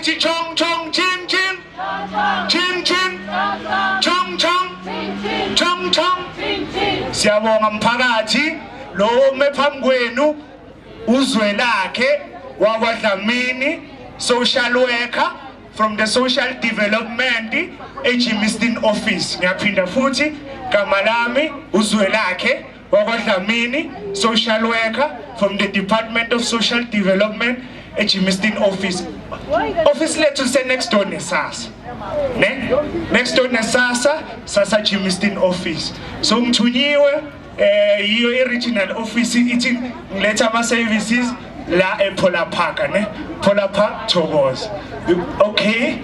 Asithi chong chong ching ching. Ching ching. Chong chong. Chong chong. Siyabonga mphakathi lo ome phambi kwenu uzwe lakhe wakwaDlamini social worker from the social development eGermiston office. Ngiyaphinda futhi, gama lami uzwe lakhe wakwaDlamini, social worker from the Department of Social Development eGermiston office. Office lethu se next door neSASSA, ne next door neSASSA, SASSA Germiston office. So ngithunyiwe yiyo i-regional office, ithi ngiletha ama services la ePhola Park, ne Phola Park, Thokoza. Okay,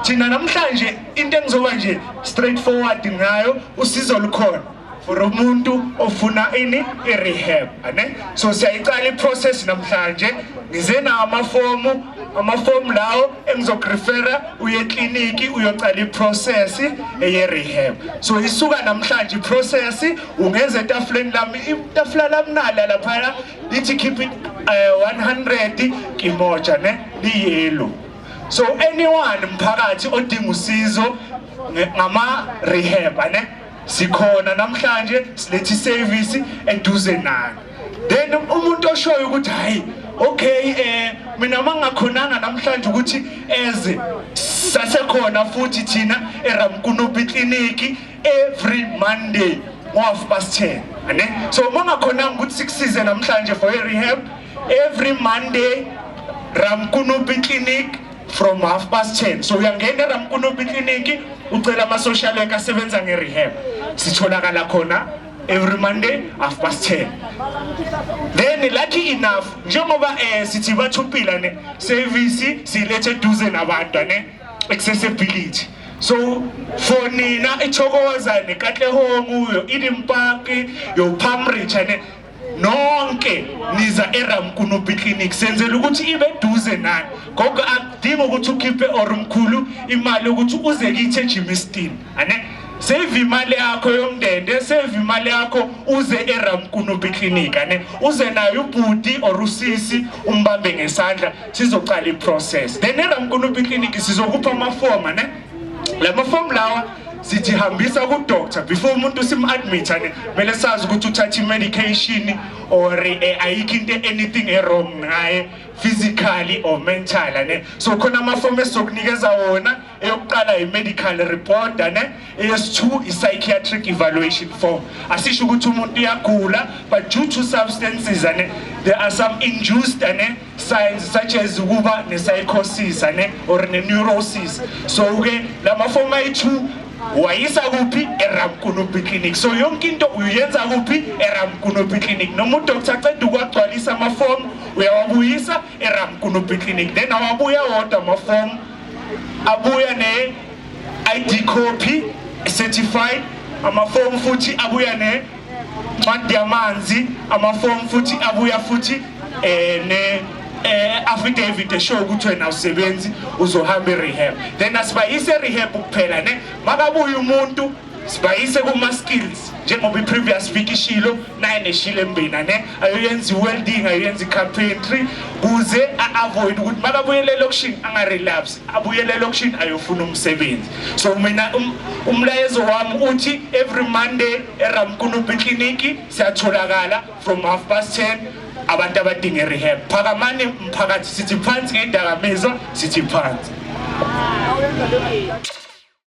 thina namhlanje into engizoba nje straightforward ngayo, usizo lukhona for umuntu ofuna ini, i-rehab, ane. So siyayicala i-process namhlanje. Ngize nawo amafomu, amafomu lawo engizokurefera uye ekliniki uyocala i-process eye-rehab. So isuka namhlanje i-process. Ungeza etafuleni lami, itafula lami nala laphaya, lithi "Keep it 100 kimoja", ne liyelo. So anyone mphakathi odinga usizo ngama rehab, ane, sikhona namhlanje, silethe service eduze nani. Then umuntu oshoyo ukuthi hayi, okay, mina mangakhonanga namhlanje ukuthi eze, sasekhona futhi thina eRamkunupi Clinic every Monday ngo-10:30, ane. So mangakhonanga ukuthi sikusize namhlanje for i-rehab, every Monday Ramkunupi Clinic from 10:30. So uyangena eRamkunupi Clinic, ucela ama-social worker asebenza nge-rehab. Sitholakala khona every Monday 10:30. Then lucky enough, njengoba sithi Batho Pele, ne service silethe eduze nabantu, ne accessibility. So for nina iThokoza neKatlehong, yo Eden Park, yo Palm Ridge, ne nonke niza eRamkunupi Clinic. Senzela ukuthi ibe duze nani. Gogo akudingi ukuthi ukhiphe or umkhulu imali ukuthi uze kithi eGermiston, ane. Save imali yakho yomndende, save imali yakho, uze eRamkunupi Clinic, ane. Uze nayo ubhuti or usisi, umbambe ngesandla, sizocala i-process. Then eRamkunupi Clinic sizokupha amafomu, ane. La mafomu lawa sithi hambisa ku-doctor before umuntu sim-admit, ane. Kumele sazi ukuthi uthatha i-medication or ayikho into, anything e-wrong ngaye physically or mental, ane. So khona amafomu esizokunikeza wona. Eyokuqala i-medical report, ane. Eyesi-two i-psychiatric evaluation form. Asisho ukuthi umuntu uyagula, but due to substances, ane, there are some induced, ane, signs such as ukuba ne-psychosis, ane, or ne-neurosis. So ke la mafomu ayi-two wayisa kuphi? ERamkunupi Clinic. So yonke into uyenza kuphi? ERamkunupi Clinic. Noma udoctor aceda ukuwagcwalisa amafomu, uyawabuyisa eRamkunupi Clinic. Then awabuya wodwa amafomu, abuya ne-ID copy certified amafomu, futhi abuya ne ncwadi yamanzi amafomu, futhi abuya futhi ne affidavit eshow ukuthi wena awusebenzi, uzohamba e-rehab. Then asibayise e-rehab kuphela, ne. Makabuya umuntu, sibayise kuma-skills, njengoba i-previous week ishilo naye neshilo embina, ne, ayoyenza i-welding, ayoyenza i-carpentry, kuze a-avoid ukuthi makabuyele elokishini anga-relapse, abuyele elokishini ayofuna umsebenzi. So mina umlayezo wami uthi every Monday eRamkunupi Clinic siyatholakala from 10:30. Abantu abadinga i-rehab, phakamani mphakathi, sithi phansi ngedakamizwa, sithi phansi.